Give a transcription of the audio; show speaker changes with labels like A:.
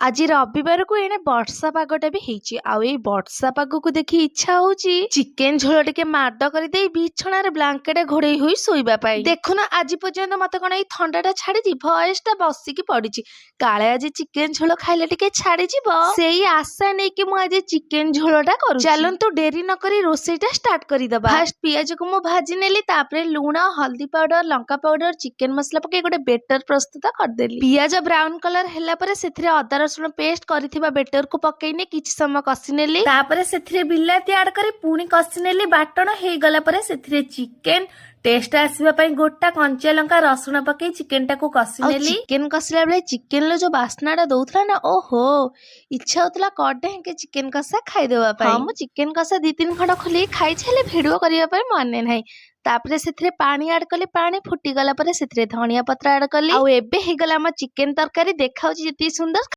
A: ଆଜି ରବିବାରକୁ ଏଣେ ବର୍ଷା ପାଗଟା ବି ହେଇଛି। ଆଉ ଏଇ ବର୍ଷା ପାଗକୁ ଦେଖି ଇଚ୍ଛା ହଉଛି ଚିକେନ ଝୋଳ ଟିକେ ମାଡ଼ କରିଦେଇ ବିଛଣାରେ ବ୍ଲାଙ୍କେଟ ଘୋଡେଇ ହୋଇ ଶୋଇବା ପାଇଁ। ଦେଖୁନ, ଆଜି ପର୍ଯ୍ୟନ୍ତ ମତେ କଣ ଏଇ ଥଣ୍ଡାଟା ଛାଡିଛି? ଭଏସଟା ବସିକି ପଡିଛି। କାଳେ ଆଜି ଚିକେନ ଝୋଳ ଖାଇଲେ ଟିକେ ଛାଡିଯିବ, ସେଇ ଆଶା ନେଇକି ମୁଁ ଆଜି ଚିକେନ ଝୋଳଟା କରୁଛି। ଚାଲନ୍ତୁ, ଡେରି ନ କରି ରୋଷେଇଟା ଷ୍ଟାର୍ଟ କରିଦବା। ଫାଷ୍ଟ ପିଆଜକୁ ମୁଁ ଭାଜି ନେଲି। ତାପରେ ଲୁଣ, ହଳଦୀ ପାଉଡର, ଲଙ୍କା ପାଉଡର, ଚିକେନ ମସଲା ପକେଇ ଗୋଟେ ବେଟର ପ୍ରସ୍ତୁତ କରିଦେଲି। ପିଆଜ ବ୍ରାଉନ କଲର ହେଲା ପରେ ସେଥିରେ ଅଦା ରସୁଣ ପେଷ୍ଟ କରିଥିବା ବେଟରକୁ ପକେଇ ନେଇ କିଛି ସମୟ କଷି ନେଲି। ତାପରେ ସେଥିରେ ବିଲାତି ଆଡ କରି ପୁଣି କଷି ନେଲି। ବାଟଣ ହେଇଗଲା ପରେ ସେଥିରେ ଚିକେନ, ଟେଷ୍ଟ ଆସିବା ପାଇଁ ଗୋଟା କଞ୍ଚା ଲଙ୍କା, ରସୁଣ ପକେଇ ଚିକେନ ଟାକୁ କଷି ନେଲି। ଚିକେନ କଷିଲା ବେଳେ ଚିକେନ ର ଯୋଉ ବାସ୍ନାଟା ଦଉଥିଲା ନା, ଓହୋ, ଇଚ୍ଛା ହଉଥିଲା କଡେଇକେ ଚିକେନ କଷା ଖାଇଦେବା ପାଇଁ। ହଁ, ମୁଁ ଚିକେନ କଷା ଦି ତିନି ଖଣ୍ଡ ଖୋଲିକି ଖାଇଛି, ହେଲେ ଭିଡିଓ କରିବା ପାଇଁ ମନେ ନାହିଁ। ତାପରେ ସେଥିରେ ପାଣି ଆଡ କଲି। ପାଣି ଫୁଟିଗଲା ପରେ ସେଥିରେ ଧନିଆ ପତ୍ର ଆଡ କଲି। ଆଉ ଏବେ ହେଇଗଲା ଆମ ଚିକେନ ତରକାରୀ। ଦେଖାଉଛି ଯେତିକି ସୁନ୍ଦର।